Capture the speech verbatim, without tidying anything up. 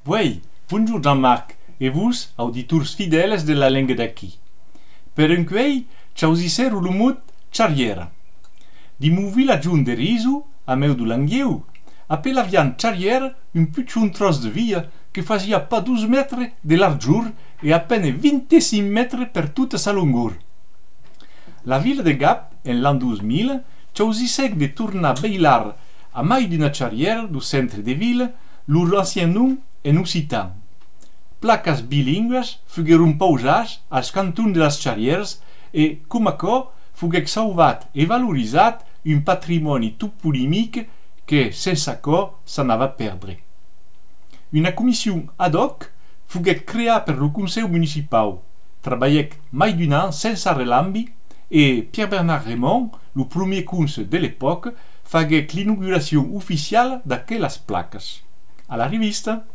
Uèi, bonjorn Jean-Marc e vos, auditors fidèles de La Lenga d'Aquí. Per encuèi, chausissèro lo mot charrièra. Dins mon vilatjon de Riso, a mèu deu Languieu, apelavián charrièra un pichon tròç de via que fasiá pas dos mètres de larjor e a pene vint-e-cinc mètres per tota sa longor. La vila de Gap, en l'an dos mila, chausissèc de tornar bailar a mai d'una charrièra deu centre de vila lor ancian nom en occitan. Placas bilingüas foguèron pausas als cantons de las charrièras e, coma aquò, foguèc sauvat e valorizat un patrimòni toponimic que, sensa aquò, s'anava pèrdre. Una comission ad hoc foguèc creada per lo Conselh Municipau, trabalhèc mai d'un an sensa relambi e Pierre-Bernard Raymond, lo premier cònsol de l'epòca, faguèc l'inauguracion oficiala d'aquelas placas. A la revista!